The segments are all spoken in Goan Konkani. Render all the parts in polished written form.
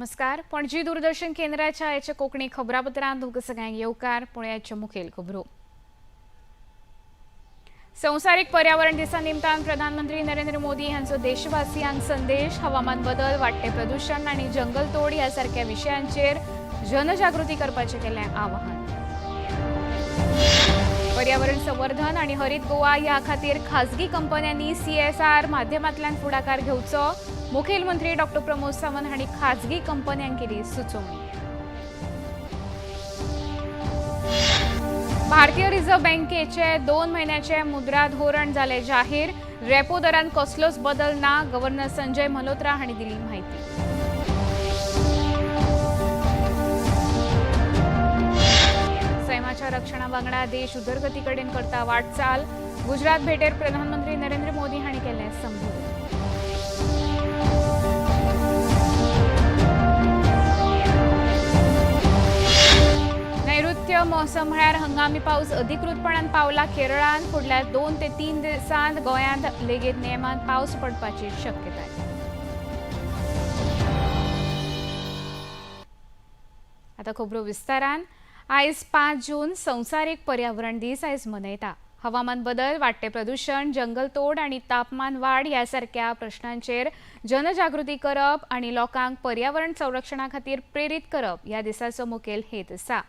नमस्कार. पणजी दूरदर्शन केंद्राच्या आयच्या कोंकणी खबरापत्रांत तुमकां सगळ्यांक येवकार. पुण्याच्या मुखेल खबरो. संवसारीक पर्यावरण दिसा निमतान प्रधानमंत्री नरेंद्र मोदी हांचो देशवासियांक संदेश. हवामान बदल, वाडटे प्रदूशण आनी जंगलतोड ह्या सारक्या विशयांचेर जनजागृती करपाचें केलें आवाहन. पर्यावरण संवर्धन आनी हरीत गोवा ह्या खातीर खाजगी कंपन्यांनी सीएसआर माध्यमांतल्यान फुडाकार घेवचो. मुखेलमंत्री डॉक्टर प्रमोद सावंत हांणी खाजगी कंपन्यांक केली सुचोवणी. भारतीय रिझर्व्ह बँकेचे 2 म्हयन्याचे मुद्रा धोरण जालें जाहीर. रेपो दरांत कसलोच बदल ना. गव्हर्नर संजय मल्होत्रा हांणी दिली म्हायती. सैमाच्या रक्षणा वांगडा देश उदरगती कडेन करता वाटचाल. गुजरात भेटेर प्रधानमंत्री नरेंद्र मोदी हांणी केलें संबोधन. नैऋत्य मौसम म्हळ्यार हंगामी पावस अधिकृतपणान पावला केरळांत. फुडल्या 2 ते 3 दिसांत गोंयांत लेगीत नेमान पावस पडपाची शक्यताय. आता खबरो विस्तारान. आयज 5 जून संवसारीक पर्यावरण दीस आयज मनयता. हवामान बदल, वाडटे प्रदूशण, जंगलतोड आनी तापमान वाड ह्या सारक्या प्रश्नांचेर जनजागृती करप आनी लोकांक पर्यावरण संरक्षणा खातीर प्रेरीत करप ह्या दिसाचो मुखेल हेत आसा.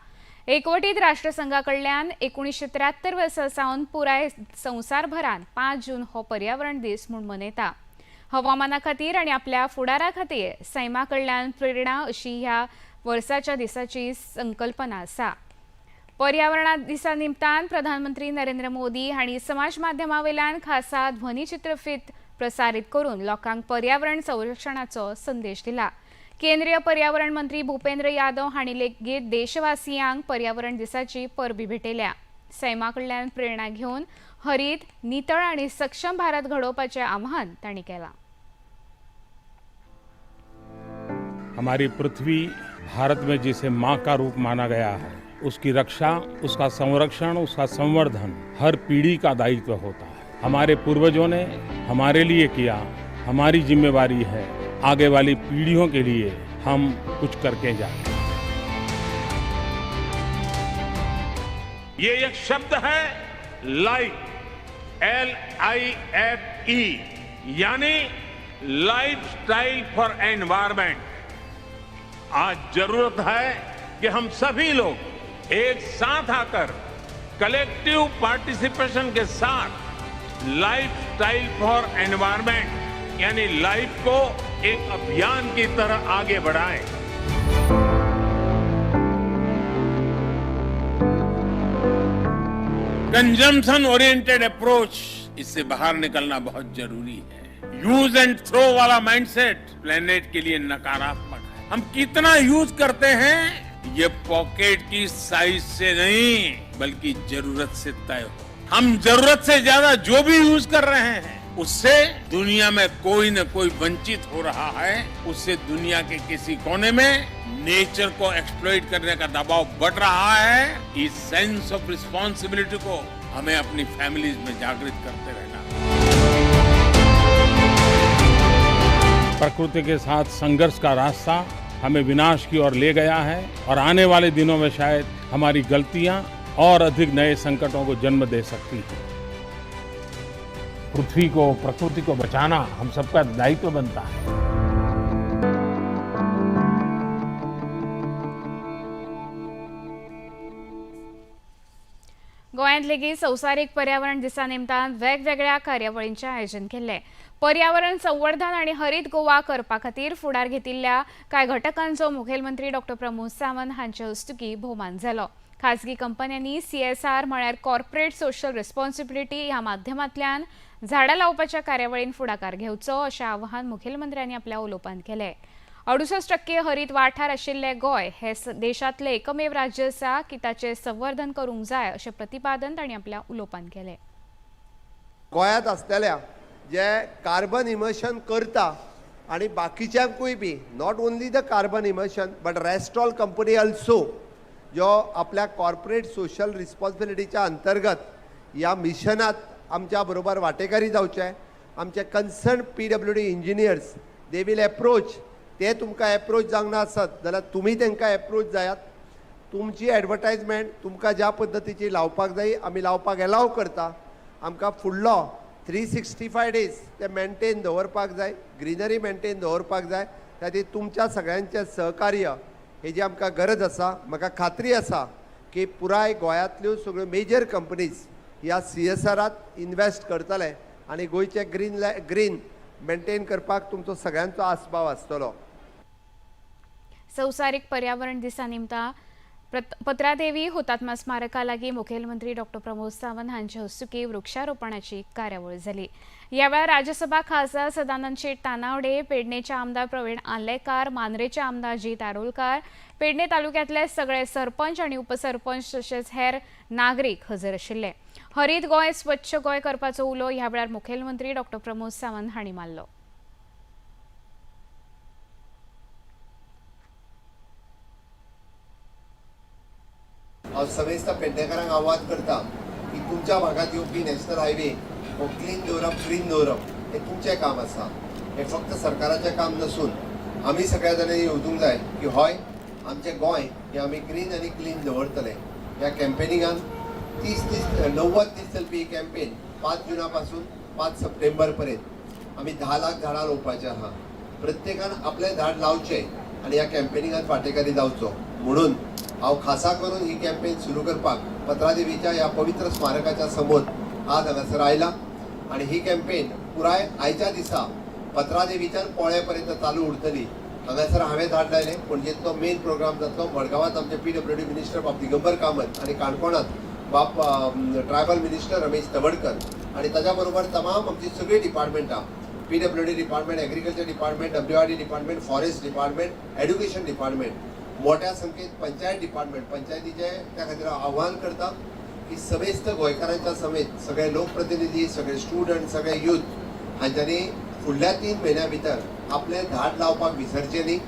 एकवटीत राष्ट्रसंघा कडल्यान 1973 वर्सा सावन पुराय संवसारभरांत 5 जून हो पर्यावरण दीस म्हूण मनयता. हवामाना खातीर आनी आपल्या फुडारा खातीर सैमा कडल्यान प्रेरणा अशी ह्या वर्साच्या दिसाची संकल्पना आसा. पर्यावरणा दिसा निमतान प्रधानमंत्री नरेंद्र मोदी हांणी समाज माध्यमां वयल्यान खासा ध्वनीचित्रफीत प्रसारीत करून लोकांक पर्यावरण संरक्षणाचो संदेश दिला. केंद्रीय पर्यावरण मंत्री भूपेंद्र यादव हांणी लेगीत देशवासियांक पर्यावरण दिसाची परबी भेटयल्या. सैमा कडल्यान प्रेरणा घेवन हरीत, नितळ आनी सक्षम भारत घडोवपाचें आवाहन तांणी केलां. हमारी पृथ्वी भारत में जिसे माँ का रूप माना गया है, उसकी रक्षा, उसका संरक्षण, उसका संवर्धन हर पीढ़ी का दायित्व होता है. हमारे पूर्वजों ने हमारे लिए किया, हमारी जिम्मेवारी है आगे वाली पीढ़ियों के लिए हम कुछ करके जाएं. ये एक शब्द है लाइफ, LIFE, यानी लाइफ स्टाइल फॉर एनवायरमेंट. आज जरूरत है कि हम सभी लोग एक साथ आकर कलेक्टिव पार्टिसिपेशन के साथ लाइफ स्टाइल फॉर एनवायरमेंट यानी लाइफ को एक अभियान की तरह आगे बढ़ाएं. कंजम्पशन ओरिएंटेड अप्रोच, इससे बाहर निकलना बहुत जरूरी है. यूज एंड थ्रो वाला माइंडसेट प्लेनेट के लिए नकारात्मक है. हम कितना यूज करते हैं ये पॉकेट की साइज से नहीं बल्कि जरूरत से तय हो. हम जरूरत से ज्यादा जो भी यूज कर रहे हैं उससे दुनिया में कोई न कोई वंचित हो रहा है. उससे दुनिया के किसी कोने में नेचर को एक्सप्लॉइट करने का दबाव बढ़ रहा है. इस सेंस ऑफ रिस्पॉन्सिबिलिटी को हमें अपनी फैमिलीज में जागृत करते रहना. प्रकृति के साथ संघर्ष का रास्ता हमें विनाश की ओर ले गया है और आने वाले दिनों में शायद हमारी गलतियां और अधिक नए संकटों को जन्म दे सकती हैं. पृथ्वी को, प्रकृति को बचाना हम सबका दायित्व बनता है. गोंयांत लेगीत संवसारीक पर्यावरण दिसा निमतान वेगवेगळ्या कार्यावळींचें आयोजन केल्लें. पर्यावरण संवर्धन आनी हरीत गोवा करपा खातीर फुडार घेतिल्ल्या कांय घटकांचो मुखेलमंत्री डॉक्टर प्रमोद सावंत हांचे हस्तुकीं भोवमान जालो. खाजगी कंपन्यांनी सीएसआर म्हळ्यार कॉर्पोरेट सोशल रिस्पॉन्सिबिलिटी ह्या माध्यमांतल्यान झाडां लावपाच्या कार्यावळीन फुडाकार घेवचो अशें आवाहन मुखेलमंत्र्यांनी आपल्या उलोवपांत केलें. 68% हरीत वाठार आशिल्ले गोंय हे देशांतलें एकमेव राज्य आसा की ताचें संवर्धन करूंक जाय अशें प्रतिपादन तांणी आपल्या उलोवपांत केलें. गोंयांत आसतल्या जे कार्बन इमर्शन करता आनी बाकीच्यांकूय बी not only the carbon emission but rest all company also जो आपल्या कॉर्पोरेट सोशल रिस्पॉन्सिबिलिटीच्या अंतर्गत ह्या मिशनात आमच्या बरोबर वांटेकारी जावचे. आमचे concern PWD engineers they will approach ते तुमकां एप्रोच जावंक ना आसत जाल्यार तुमी तांकां एप्रोच जायात. तुमची एडवर्टायजमेंट तुमकां ज्या पद्दतीची लावपाक जाय आमी लावपाक एलाव करता. आमकां फुडलो 365 डेज ते मेंटेन दवरपाक जाय, ग्रिनरी मेंटेन दवरपाक जाय. त्या खातीर तुमच्या सगळ्यांचें सहकार्य हेजी आमकां गरज आसा. म्हाका खात्री आसा की पुराय गोंयांतल्यो सगळ्यो मेजर कंपनीज ह्या CSRांत इन्वॅस्ट करतले आनी गोंयचें ग्रीन मेंटेन करपाक तुमचो सगळ्यांचो आस्पाव आसतलो. संवसारीक पर्यावरण दिसा निमतान पत्रादेवी हुतात्मा स्मारका लागीं मुखेलमंत्री डॉक्टर प्रमोद सावंत हांचे हस्तुकीं वृक्षारोपणाची कार्यावळ जाली. ह्या वेळार राज्यसभा खासदार सदानंद शेट तानावडे, पेडणेचे आमदार प्रवीण आर्लेकार, मांद्रेचे आमदार जीत आरोलकार, पेडणे तालुक्यांतले सगळे सरपंच आनी उपसरपंच तशेंच हेर नागरीक हजर आशिल्ले. हरीत गोंय स्वच्छ गोंय करपाचो उलो ह्या वेळार मुखेलमंत्री डॉक्टर प्रमोद सावंत हांणी मारलो. हांव समेस्त पेडणेकारांक आवाज करता की तुमच्या भागांत येवपी नॅशनल हायवे हो क्लीन दवरप, ग्रीन दवरप हें तुमचें काम आसा. हें फक्त सरकाराचें काम नसून आमी सगळ्या जाणांनी येवजूंक जाय की हय आमचें गोंय हें आमी ग्रीन आनी क्लीन दवरतले. ह्या कॅम्पेनिंगान 30 दीस 90 दीस चलपी ही कॅम्पेन 5 जुना पासून 5 सप्टेंबर पर्यंत आमी 10 लाख झाडां रोवपाचें आहा. प्रत्येकान आपलें झाड लावचें आनी ह्या कॅम्पेनिंगान वांटेकारी जावचो म्हणून हांव खासा करून ही कॅम्पेन सुरू करपाक पत्रादेवीच्या ह्या पवित्र स्मारकाच्या समोर आज हांगासर आयला आनी ही कॅम्पेन पुराय आयच्या दिसा पत्रादेवीच्यान पोळे पर्यंत चालू उरतली. हांगासर हांवें झाड लायलें, पणजेंतलो मेन प्रोग्राम जातलो. मडगांवांत आमचे PWD minister बाब दिगंबर कामत आनी काणकोणांत बाब ट्रायबल मिनिस्टर रमेश तवडकर आनी ताज्या बरोबर तमाम आमची सगळीं डिपार्टमेंटां, PWD department, agriculture department, WRD department, forest department, education department, मोठ्या संख्येत पंचायत डिपार्टमेंट, पंचायतीचे त्या खातीर आव्हान करता की समेस्त गोंयकारांच्या समेत सगळे लोकप्रतिनिधी, सगळे स्टुडंट, सगळे यूथ हांच्यांनी फुडल्या 3 म्हयन्या भितर आपलें झाड लावपाक विसरचें न्ही.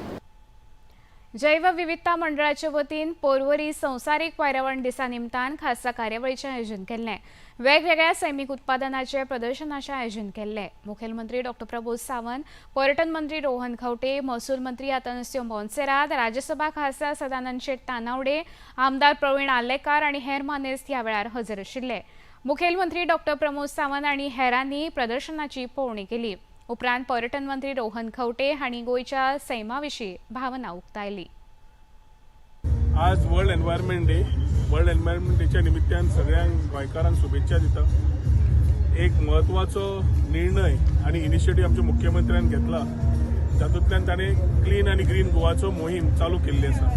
जैवविविधता मंडळाचे वतीन पोरवरी संवसारीक पर्यावरण दिसा निमतान खासा कार्यावळीचें आयोजन केल्लें. वेगवेगळ्या सैमीक उत्पादनाचे प्रदर्शनाचें आयोजन केल्लें. मुखेलमंत्री डॉक्टर प्रमोद सावंत, पर्यटन मंत्री रोहन खंवटे, महसूल मंत्री आतानासियो मोन्सेरात, राज्यसभा खासदार सदानंद शेट तानावडे, आमदार प्रवीण आर्लेकार आनी हेर मानेस्त ह्या वेळार हजर आशिल्ले. मुखेलमंत्री डॉक्टर प्रमोद सावंत आनी हेरांनी प्रदर्शनाची पळोवणी केली. उपरांत पर्यटन मंत्री रोहन खंवटे हांणी गोंयच्या सैमा विशीं भावना उक्तायली. आज world environment day. World environment डेच्या निमित्तान सगळ्यांक गोंयकारांक शुभेच्छा दिता. एक म्हत्वाचो निर्णय आनी इनिशिएटीव आमच्या मुख्यमंत्र्यान घेतला, जातूंतल्यान ताणें क्लीन आनी ग्रीन गोवाचो मोहीम चालू केल्ली आसा.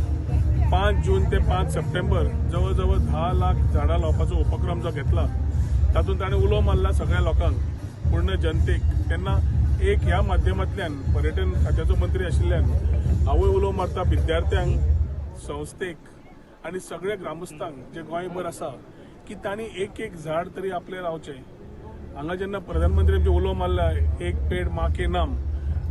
5 जून ते 5 सप्टेंबर जवळ जवळ 10 लाख झाडां लावपाचो उपक्रम जो घेतला, तातूंत ताणें उलो मारला सगळ्या लोकांक, पूर्ण जनतेक. तेन्ना एक ह्या माध्यमांतल्यान पर्यटन खात्याचो मंत्री आशिल्ल्यान हांवूय उलो मारता विद्यार्थ्यांक, संस्थेक आनी सगळ्या ग्रामस्थांक जे गोंयभर आसा की तांणी एक एक झाड तरी आपलें लावचें. हांगा जेन्ना प्रधानमंत्री आमचे उलो मारला एक पेड माँ के नाम,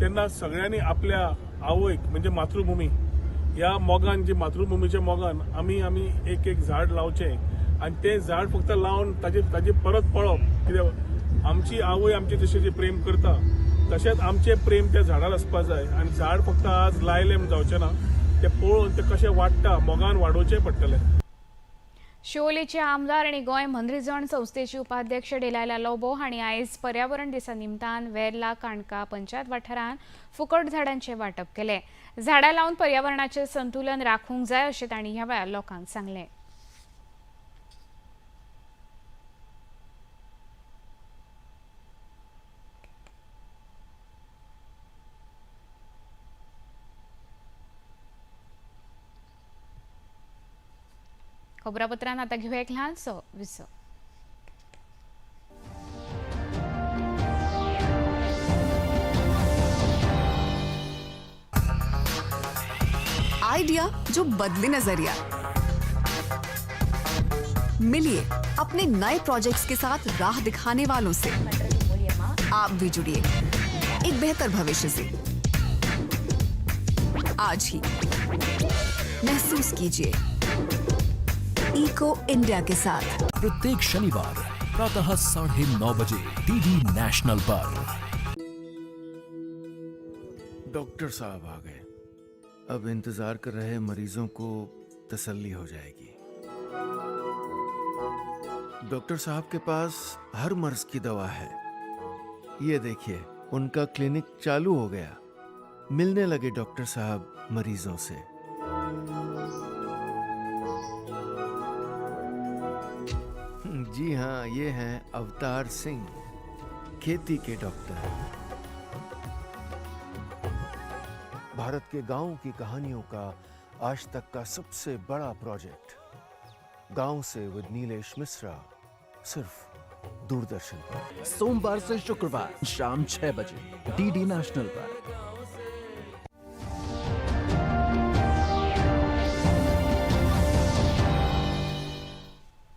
तेन्ना सगळ्यांनी आपल्या आवयक म्हणजे मातृभूमी ह्या मोगान, जी मातृभूमीच्या मोगान आमी आमी एक एक झाड लावचें आनी तें झाड फक्त लावन ताजे परत पळोवप, कित्याक आमची आवय आमचे जशें जें प्रेम करता तशेंच आमचें प्रेम त्या झाडार आसपा जाय. आनी झाड फक्त आज लायलें म्हूण जावचें ना, तें पळोवन तें कशें वाडटा मोगान वाडोवचें पडटलें. शिवोलेचे आमदार आनी गोंय मनरिजवण संस्थेची उपाध्यक्ष डेलायला लोबो हांणी आयज पर्यावरण दिसा निमतान वेर्ला काणका पंचायत वाठारांत फुकट झाडांचें वांटप केलें. झाडां लावन पर्यावरणाचें संतुलन राखूंक जाय अशें तांणी ह्या वेळार लोकांक सांगलें. खबरापत्रांत आतां घेवया एक ल्हानसो विसव. आइडिया जो बदले नजरिया, मिलिए अपने नए प्रोजेक्ट्स के साथ राह दिखाने वालों से। आप भी जुड़िए एक बेहतर भविष्य से। आज ही महसूस कीजिए इको इंडिया के साथ। प्रत्येक शनिवार प्रातः 9:30 बजे डीडी नेशनल पर। डॉक्टर साहब आ गए। अब इंतजार कर रहे मरीजों को तसल्ली हो जाएगी। डॉक्टर साहब के पास हर मर्ज की दवा है। ये देखिए, उनका क्लिनिक चालू हो गया। मिलने लगे डॉक्टर साहब मरीजों से। जी हाँ, ये हैं अवतार सिंह, खेती के डॉक्टर। भारत के गांवों की कहानियों का आज तक का सबसे बड़ा प्रोजेक्ट गांव से विद नीलेश मिश्रा, सिर्फ दूरदर्शन पर। सोमवार से शुक्रवार शाम 6 बजे डीडी नेशनल पर।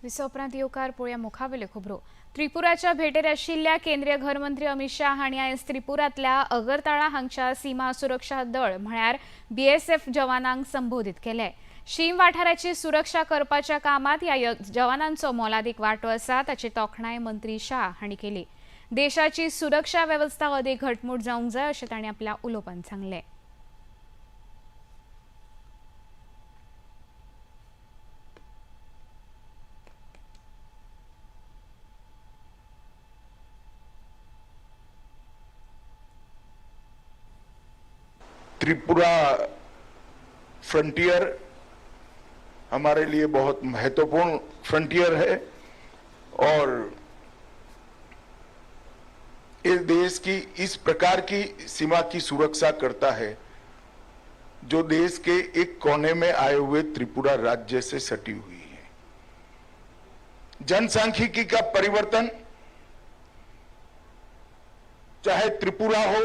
विसव उपरांत येवकार. पळोवया मुखावेल्यो खबरो. त्रिपुराच्या भेटेर आशिल्ल्या केंद्रीय घरमंत्री अमित शाह हांणी आयज त्रिपुरांतल्या अगरताळा हांगच्या सीमा सुरक्षा दळ म्हळ्यार बीएसएफ जवानांक संबोधीत केले. शीम वाठाराची सुरक्षा करपाच्या कामात ह्या जवानांचो मोलादीक वांटो आसा, ताची तोखणाय मंत्री शाह हांणी केली. देशाची सुरक्षा वेवस्था अदीक घटमूट जावंक जाय अशें तांणी आपल्या उलोवपांत सांगलें. त्रिपुरा फ्रंटियर हमारे लिए बहुत महत्वपूर्ण फ्रंटियर है और इस देश की इस प्रकार की सीमा की सुरक्षा करता है जो देश के एक कोने में आए हुए त्रिपुरा राज्य से सटी हुई है। जनसांख्यिकी का परिवर्तन चाहे त्रिपुरा हो,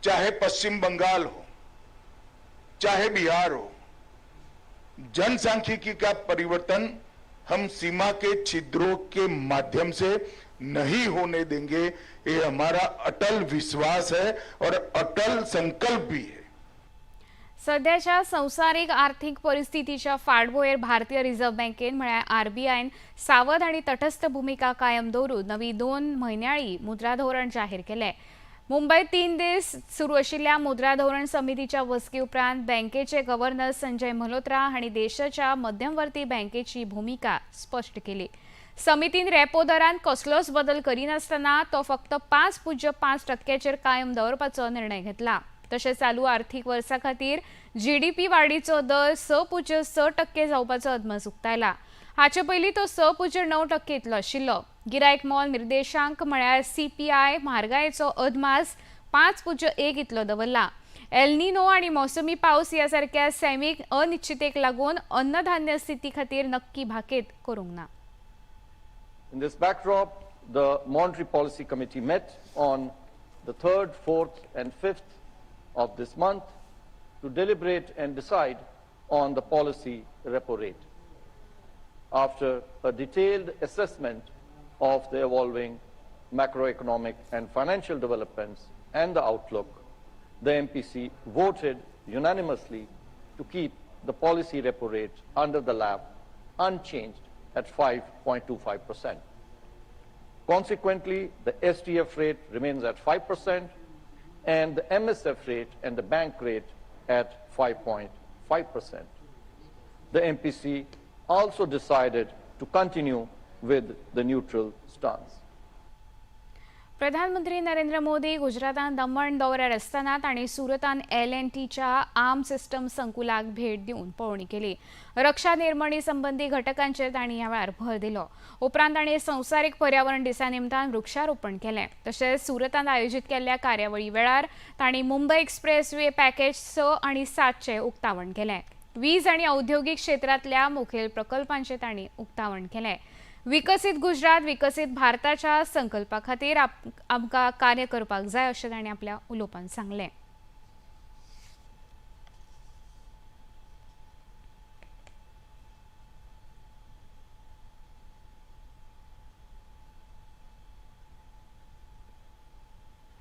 चाहे पश्चिम बंगाल हो, चाहे बिहार हो, जनसांख्यिकी का परिवर्तन हम सीमा के छिद्रों के माध्यम से नहीं होने देंगे। ये हमारा अटल विश्वास है और अटल संकल्प भी है। सध्याच्या संवसारीक आर्थिक परिस्थितीच्या फाटभुंयेर भारतीय रिझर्व्ह बँकेन म्हळ्यार आरबीआयन सावध आनी तटस्थ भुमिका कायम दवरून नवी 2 म्हयन्याळी मुद्रा धोरण जाहीर केलें. मुंबयत 3 दीस सुरू आशिल्ल्या मुद्रा धोरण समितीच्या बसके उपरांत बँकेचे गव्हर्नर संजय मल्होत्रा हांणी देशाच्या मध्यमवर्ती बँकेची भुमिका स्पश्ट केली. समितीन रेपो दरांत कसलोच बदल करिनासतना तो फक्त 5.5% कायम दवरपाचो निर्णय घेतला. तशेंच चालू आर्थिक वर्सा खातीर जीडीपी वाडीचो दर 6.6% जावपाचो अदमास उक्तायला. हाचे पयलीं तो 6.9% इतलो आशिल्लो. गिरायक मोल निर्देशांक म्हळ्यार सीपीआय म्हारगायेचो अदमास 5.1 इतलो दवरला. एलनिनो आनी मोसमी पावस ह्या सारक्या सैमीक अनिश्चितेक लागून अन्नधान्य स्थिती खातीर नक्की भाकेत करूंक ना. In this backdrop, the Monetary Policy Committee met on the 3rd, 4th and 5th of this month to deliberate and decide on the policy repo rate. After a detailed assessment of the evolving macroeconomic and financial developments and the outlook, the MPC voted unanimously to keep the policy repo rate under the lap unchanged at 5.25%. Consequently, the SDF rate remains at 5% and the MSF rate and the bank rate at 5.5%. The MPC also decided to continue with the neutral stance. प्रधानमंत्री नरेंद्र मोदी गुजरातान दमण दौऱ्यार आसतना तांणी सुरतान एल&टीच्या आर्म सिस्टम संकुलाक भेट दिवन पळोवणी केली. रक्षा निर्मणी संबंदी घटकांचेर तांणी ह्या वेळार भर दिलो. उपरांत तांणी संवसारीक पर्यावरण दिसा निमतान वृक्षारोपण केलें. तशेंच सुरतान आयोजीत केल्ल्या कार्यावळी वेळार तांणी मुंबय एक्सप्रेस वे पॅकेज 6 आनी 7चें उक्तावण केलें. वीज आनी औद्योगिक क्षेत्रांतल्या मुखेल प्रकल्पांचें तांणी उक्तावण केलें. विकसीत गुजरात विकसीत भारताच्या संकल्पा खातीर आमकां कार्य करपाक जाय अशें तांणी आपल्या उलोवपांत सांगलें.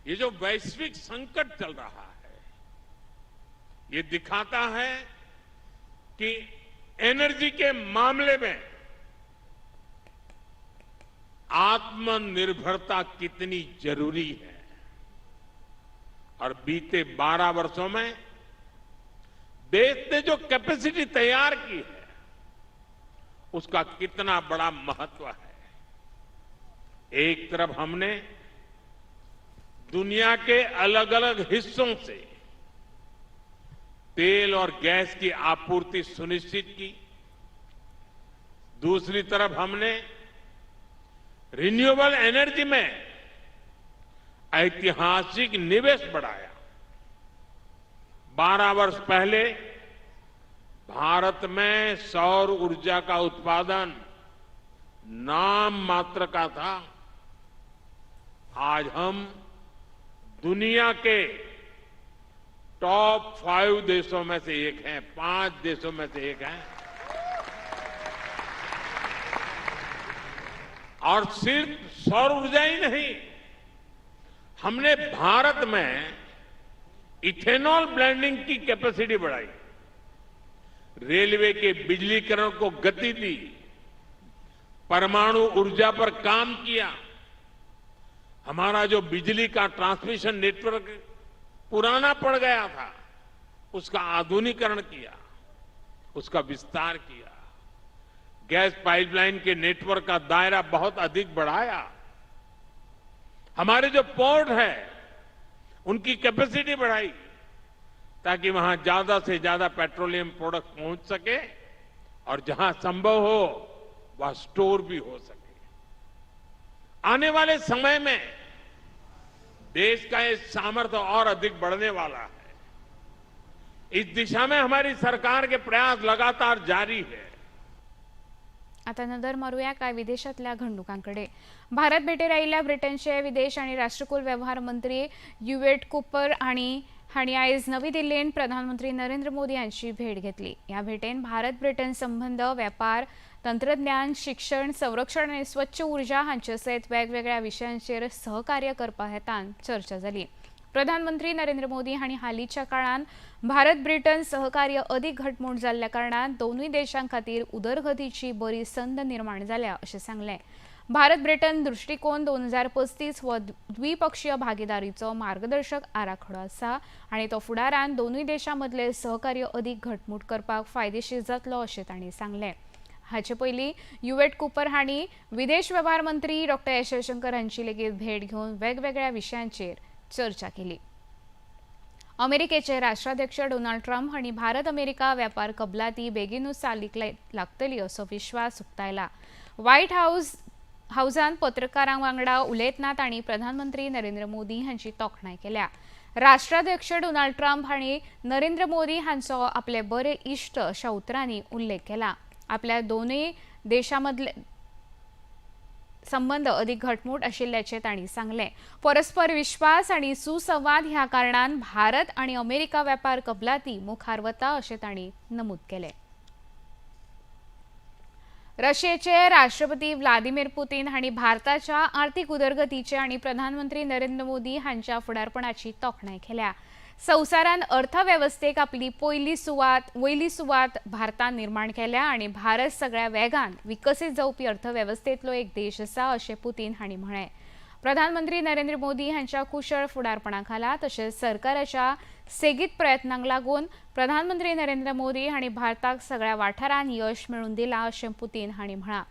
ये जो वैश्विक संकट चल रहा है ये दिखाता है कि एनर्जी के मामले में आत्मनिर्भरता कितनी जरूरी है। और बीते 12 वर्षों में देश ने जो कैपेसिटी तैयार की है उसका कितना बड़ा महत्व है। एक तरफ हमने दुनिया के अलग अलग हिस्सों से तेल और गैस की आपूर्ति सुनिश्चित की, दूसरी तरफ हमने रिन्यूएबल एनर्जी में ऐतिहासिक निवेश बढ़ाया। 12 वर्ष पहले भारत में सौर ऊर्जा का उत्पादन नाम मात्र का था, आज हम दुनिया के टॉप 5 देशों में से एक हैं, 5 देशों में से एक हैं। और सिर्फ सौर ऊर्जा ही नहीं, हमने भारत में इथेनॉल ब्लेंडिंग की कैपेसिटी बढ़ाई, रेलवे के बिजलीकरण को गति दी, परमाणु ऊर्जा पर काम किया। हमारा जो बिजली का ट्रांसमिशन नेटवर्क पुराना पड़ गया था उसका आधुनिकीकरण किया, उसका विस्तार किया, गैस पाइपलाइन के नेटवर्क का दायरा बहुत अधिक बढ़ाया, हमारे जो पोर्ट है उनकी कैपेसिटी बढ़ाई ताकि वहां ज्यादा से ज्यादा पेट्रोलियम प्रोडक्ट पहुंच सके और जहां संभव हो वहां स्टोर भी हो सके। आने वाले समय में देश का ये सामर्थ्य और अधिक बढ़ने वाला है। इस दिशा में हमारी सरकार के प्रयास लगातार जारी है। आता नदर मारूया काय विदेशातल्या घडणुकांकडे। भारत भेटेर आयिल्ल्या ब्रिटनचे विदेश आणि राष्ट्रकुल व्यवहार मंत्री युवेट कूपर हांणी आयज नवी दिल्लींत प्रधानमंत्री नरेंद्र मोदी हांची भेट घेतली। ह्या भेटेन भारत ब्रिटन संबंध, वेपार, तंत्रज्ञान, शिक्षण, संरक्षण आनी स्वच्छ ऊर्जा हांचे सयत वेगवेगळ्या विशयांचेर सहकार्य करपा हेतान चर्चा जाली। प्रधानमंत्री नरेंद्र मोदी हांणी हालींच्या काळांत भारत ब्रिटन सहकार्य अदीक घटमूट जाल्ल्या कारणान दोनूय देशां खातीर उदरगतीची बरी संद निर्माण जाल्या अशें सांगलें। भारत ब्रिटन दृष्टिकोन 2035 हो द्विपक्षीय भागीदारीचो मार्गदर्शक आराखडो आसा आनी तो फुडारान दोनूय देशां मदले सहकार्य अदीक घटमूट करपाक फायदेशीर जातलो अशें तांणी सांगलें। हाचे पयलीं युवेट कूपर हांणी विदेश वेव्हार मंत्री डॉ. एस जयशंकर हांची लेगीत भेट घेवन वेगवेगळ्या विशयांचेर चर्चा केली। अमेरिकेचे राष्ट्राध्यक्ष डोनाल्ड ट्रम्प हांणी भारत अमेरिका व्यापार कबलाती बेगीनूच चालीक लागतली असो विश्वास उक्तायला। व्हायट हावसान पत्रकारां वांगडा उलयतना तांणी प्रधानमंत्री नरेंद्र मोदी हांची तोखणाय केल्या। राष्ट्राध्यक्ष डोनाल्ड ट्रम्प हांणी नरेंद्र मोदी हांचो आपले बरे इश्ट अशा उतरांनी उल्लेख केला। आपल्या दोनूय देशां मदले संबंध अधिक घटमूट आशिल्ल्याचें तांणी सांगलें। परस्पर विश्वास आनी सुसंवाद ह्या कारणान भारत आनी अमेरिका व्यापार कबलाती मुखार वता अशें तांणी नमूद केलें। रशियेचे राष्ट्रपती व्लादिमीर पुतीन हांणी भारताच्या आर्थिक उदरगतीचे आनी प्रधानमंत्री नरेंद्र मोदी हांच्या फुडारपणाची तोखणाय केल्या। संवसारान अर्थवेवस्थेक आपली वयली सुवात भारतान निर्माण केल्या आनी भारत सगळ्या वेगान विकसीत जावपी अर्थवेवस्थेंतलो एक देश आसा अशें पुतीन हांणी म्हळें। प्रधानमंत्री नरेंद्र मोदी हांच्या कुशळ फुडारपणा खाला तशेंच सरकाराच्या सेगीत प्रयत्नांक लागून प्रधानमंत्री नरेंद्र मोदी हांणी भारताक सगळ्या वाठारांत यश मेळून दिलां अशें पुतीन हांणी म्हळां।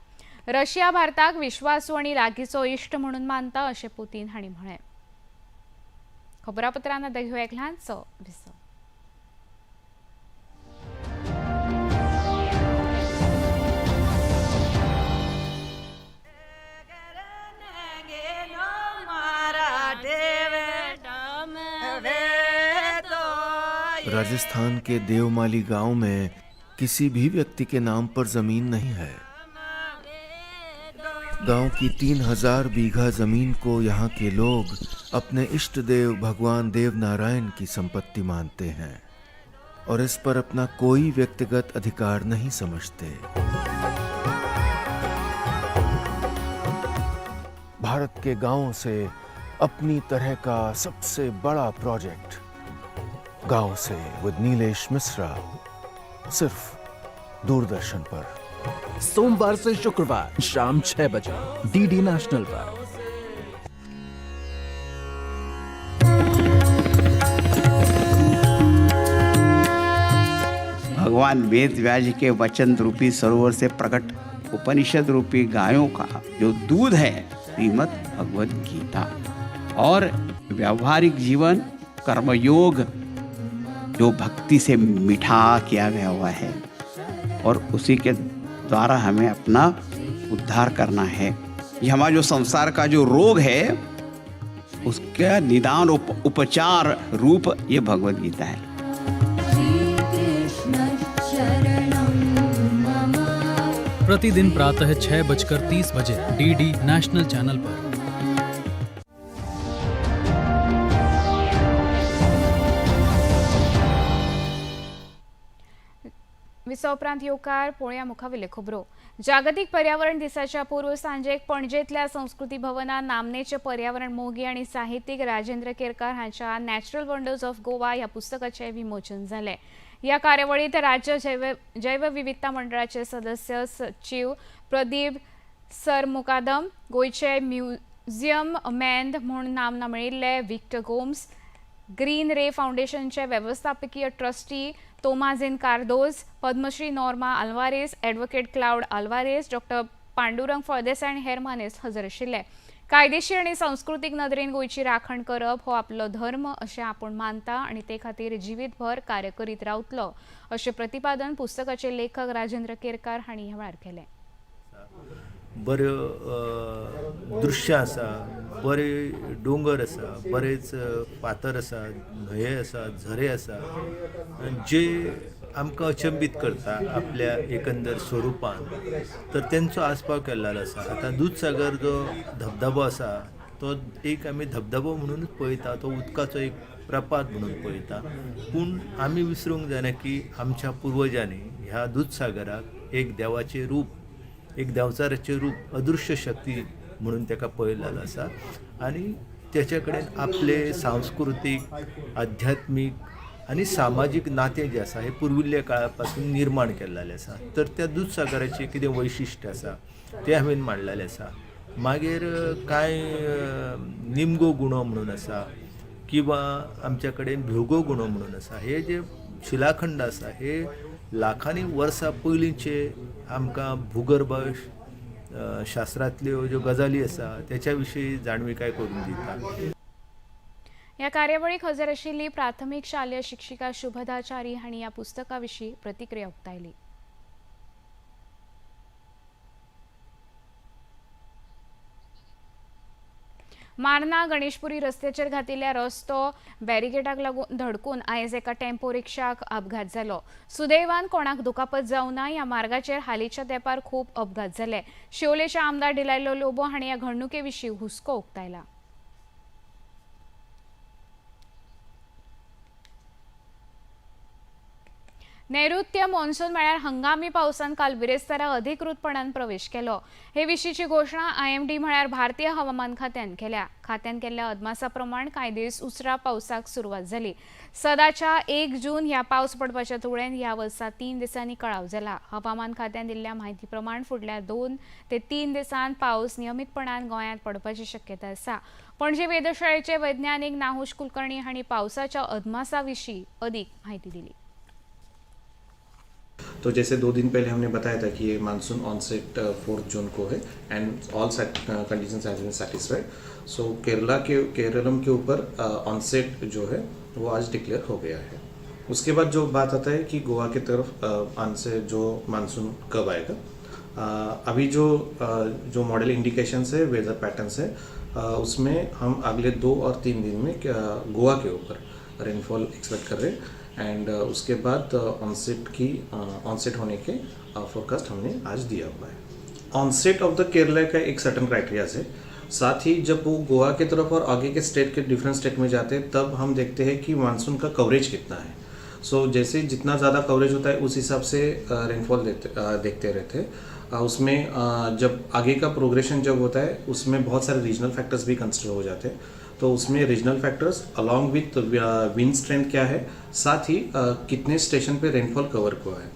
रशिया भारताक विश्वासू आनी लागींचो इश्ट म्हणून मानता अशें पुतीन हांणी म्हळें। खबरापत्रां आतां घेवया एक ल्हानसो विसव। राजस्थान के देवमाली गांव में किसी भी व्यक्ति के नाम पर जमीन नहीं है। गांव की 3000 बीघा जमीन को यहाँ के लोग अपने इष्ट देव भगवान देवनारायण की संपत्ति मानते हैं और इस पर अपना कोई व्यक्तिगत अधिकार नहीं समझते। भारत के गांवों से अपनी तरह का सबसे बड़ा प्रोजेक्ट गांव से विद नीलेश मिश्रा, सिर्फ दूरदर्शन पर। सोमवार से शुक्रवार शाम 6 बजे डीडी नेशनल पर। भगवान वेद व्यास जी के वचन रूपी सरोवर से प्रकट उपनिषद रूपी गायों का जो दूध है, श्रीमद् भगवद गीता। और व्यावहारिक जीवन कर्मयोग जो भक्ति से मिठा किया गया हुआ है और उसी के द्वारा हमें अपना उद्धार करना है। ये हमारा जो संसार का जो रोग है उसका निदान उपचार रूप ये भगवद गीता है। प्रतिदिन प्रातः 6:30 बजे डीडी नेशनल चैनल पर। विसव उपरांत येवकार पोळया मुखावेले खबरो। जागतिक पर्यावरण दिसाच्या पूर्व सांजेक पणजेतल्या संस्कृती भवनात नामनेचे पर्यावरण मोगी आणि साहित्यिक राजेंद्र केरकार हांच्या नॅचरल वंडर्स ऑफ गोवा ह्या पुस्तकाचे विमोचन जालें। ह्या कार्यावळीत राज्य जैवविविधता मंडळाचे सदस्य सचिव प्रदीप सरमुकादम, गोंयचे म्युझियम मॅन म्हूण नामना मेळिल्ले विक्टर गोम्स, ग्रीन रे फाउंडेशनचे वेवस्थापकीय trustee Tomazinho Cardoz, Padmashri Norma Alvares, advocate Claude Alvares, doctor Pandurang Phaldesai आनी हेर मानेस्त हजर आशिल्ले। कायदेशीर आनी सांस्कृतीक नदरेन गोंयची राखण करप हो आपलो धर्म अशें आपूण मानता आनी ते खातीर जिवीतभर कार्य करीत रावतलो अशें प्रतिपादन पुस्तकाचे लेखक राजेंद्र केरकार हांणी ह्या वेळार केलें। बऱ्यो दृश्य आसा, बरे दोंगर आसा, बरेच फातर आसा, न्हंये आसा, झरे आसा, जे आमकां अचंबीत करता आपल्या एकंदर स्वरुपान, तर तेंचो आस्पाव केल्लो आसा। आतां दूदसागर जो धबधबो आसा तो एक आमी धबधबो म्हणूनच पळयता, तो उदकाचो एक प्रपात म्हणून पळयता, पूण आमी विसरूंक जायना की आमच्या पुर्वजांनी ह्या दूदसागराक एक देवाचें रूप, एक देंवचाराचें रूप, अदृश्य शक्ती म्हणून ताका पळयलेलो आसा आनी तेच्या कडेन आपले सांस्कृतीक, आध्यात्मीक आनी सामाजीक नातें जें आसा हें पुर्विल्ल्या काळा पासून निर्माण केल्लें आसा। तर त्या दूदसागराचें कितें वैशिश्ट्य आसा तें हांवें मांडलेलें आसा। मागीर कांय निमगो गुणो म्हणून आसा किंवा आमच्या कडेन भिवगो गुणो म्हणून आसा, हे जे शिलाखंड आसा हे लाखांनी वर्सां पयलींचे आमकां भूगर्भ शास्त्रांतल्यो ज्यो गजाली आसा तेच्या विशीं जाणविकाय करून दिता। ह्या कार्यावळीक हजर आशिल्ली प्राथमीक शालेय शिक्षिका शुभदा च्यारी हांणी ह्या पुस्तका विशीं प्रतिक्रिया उक्तायली। मार्ना गणेशपुरी रस्त्याचेर घातिल्ल्या रस्तो बॅरिकेडाक लागून धडकून आयज एका टेम्पो रिक्षाक अपघात जालो। सुदैवान कोणाक दुखापत जावं ना। ह्या मार्गाचेर हालींच्या तेंपार खूब अपघात जाले। शिवोलेचे आमदार डिलायलो लोबो हांणी ह्या घडणुके विशीं हुस्को उक्तायला। नैऋत्य मॉन्सून म्हळ्यार हंगामी पावसान काल बिरेस्तारा अधिकृतपणान प्रवेश केलो। हे विशींची घोशणा आयएमडी म्हळ्यार भारतीय हवामान खात्यान केल्या। खात्यान केल्ल्या अदमासा प्रमाण कांय दीस उसरा पावसाक सुरवात जाली। सदाच्या 1 जून ह्या पावस पडपाच्या तुळेन ह्या वर्सा 3 दिसांनी कळाव जाला। हवामान खात्यान दिल्ल्या म्हायती प्रमाण फुडल्या 2 ते 3 दिसांत पावस नियमितपणान गोंयांत पडपाची शक्यता आसा। पणजे वेधशाळेचे वैज्ञानिक नाहुश कुलकर्णी हांणी पावसाच्या अदमासा विशीं अदीक म्हायती दिली। तो जैसे 2 दिन पहले हमने बताया था कि ये मानसून ऑनसेट 4 जून को है and all conditions has been satisfied. So Keralam के ऊपर ऑनसेट जो है वो आज डिक्लेयर हो गया है। उसके बाद जो बात आता है कि गोवा की तरफ ऑनसेट जो मानसून कब आएगा, अभी जो जो मॉडल इंडिकेशंस है, वेदर पैटर्न्स है, उसमें हम अगले 2 और 3 दिन में गोवा के ऊपर रेनफॉल एक्सपेक्ट कर रहे हैं एंड उसके बाद ऑनसेट होने के फोरकास्ट हमने आज दिया हुआ है। ऑनसेट ऑफ the Kerala का एक सर्टन क्राइटेरियाज है। साथ ही जब वो गोवा की तरफ और आगे K state K different state में जाते हैं तब हम देखते हैं कि मानसून का कवरेज कितना है। सो जैसे जितना ज़्यादा कवरेज होता है उस हिसाब से रेनफॉल देखते रहते हैं। उसमें जब आगे का प्रोग्रेशन जब होता है उसमें बहुत सारे रीजनल फैक्टर्स भी कंसिडर हो जाते हैं। तो उसमें regional factors along with wind strength क्या है, साथ ही कितने स्टेशन पे रेनफॉल कवर हुआ है।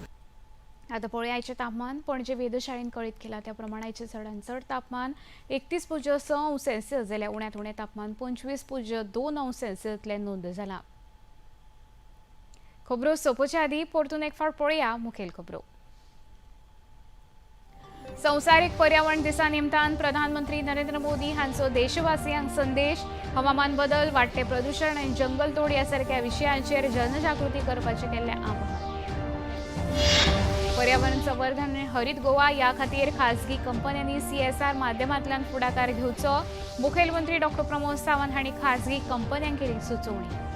आता पळयाचें तापमान पणजे वेधशाळेन कळीत केलां त्या प्रमाणाचें चडांत चड तापमान 31.6 अंश सेल्सियस जाल्यार उण्यांत उणें तापमान 25.2 अंश सेल्सियसलें नोंद जालां। खबरो सोंपोवच्या आदीं परतून एक फावट पळोवया मुखेल खबरो. संवसारीक पर्यावरण दिसा निमतान प्रधानमंत्री नरेंद्र मोदी हांचो देशवासियांक संदेश. हवामान बदल, वाडटे प्रदूषण आनी जंगलतोड ह्या सारक्या विशयांचेर जनजागृती करपाचें केल्लें आवाहन. पर्यावरण संवर्धन आनी हरीत गोवा ह्या खातीर खासगी कंपन्यांनी सीएसआर माध्यमांतल्यान फुडाकार घेवचो. मुखेलमंत्री डॉक्टर प्रमोद सावंत हांणी खासगी कंपन्यांक केली सुचोवणी.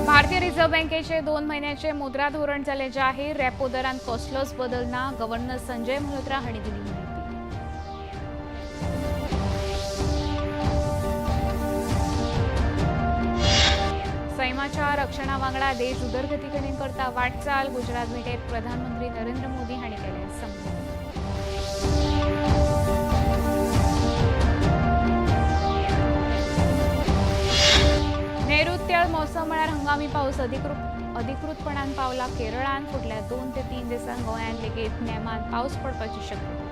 भारतीय रिझर्व्ह बँकेचे 2 म्हयन्याचे मुद्रा धोरण जालें जाहीर. रेपो दरांत कसलोच बदल ना. गव्हर्नर संजय मल्होत्रा हांणी दिली माहिती. सैमाच्या रक्षणा वांगडा देश उदरगती कडेन करता वाटचाल. गुजरात भेटेत प्रधानमंत्री नरेंद्र मोदी हांणी केलें संबोधन. नैऋत्य मौसम म्हळ्यार हंगामी पावस अधिकृतपणान पावला केरळान. फुडल्या 2 ते 3 दिसांत गोंयांत लेगीत नेमान पावस पडपाची शक्यता.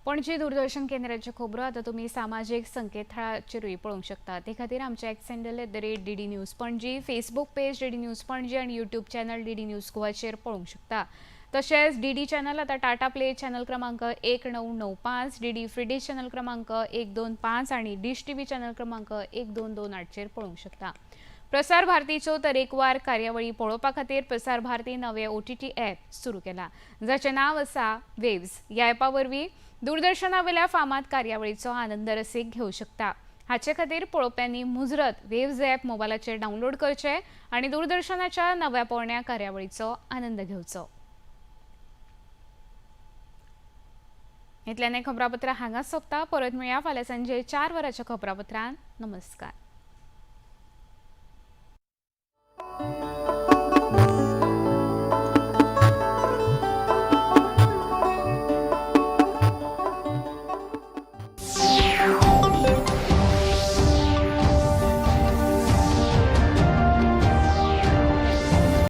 पणजी दूरदर्शन केंद्राच्यो खबरो आतां तुमी सामाजीक संकेतथळाचेरूय पळोवंक शकता. ते खातीर आमचे X handle @DD News Panaji, Facebook page DD News Panaji आनी यूट्यूब चॅनल डीडी न्यूज गोवाचेर पळोवंक शकता. तशेंच डीडी चॅनल आतां टाटा प्ले चॅनल क्रमांक 1995, डीडी फ्री डिश चॅनल क्रमांक 125 आनी डिश टीव्ही चॅनल क्रमांक 1228चेर पळोवंक शकता. प्रसार भारतीच्यो तरेकवार कार्यावळी पळोवपा खातीर प्रसार भारती नवे ओटीटी ॲप सुरू केला, जाचें नांव आसा वेव्स. ह्या ॲपा वरवीं दूरदर्शना वयल्या फामाद कार्यावळीचो आनंद रसीक घेवं शकता. हाचे खातीर पळोवप्यांनी मुजरत वेव्स ॲप मोबायलाचेर डावनलोड करचें आनी दूरदर्शनाच्या नव्या पोरण्या कार्यावळीचो आनंद घेवचो. इतल्यान खबरापत्र हांगाच सोंपता. परत मेळया फाल्यां सांजे 4 वरांच्या खबरापत्रान. नमस्कार.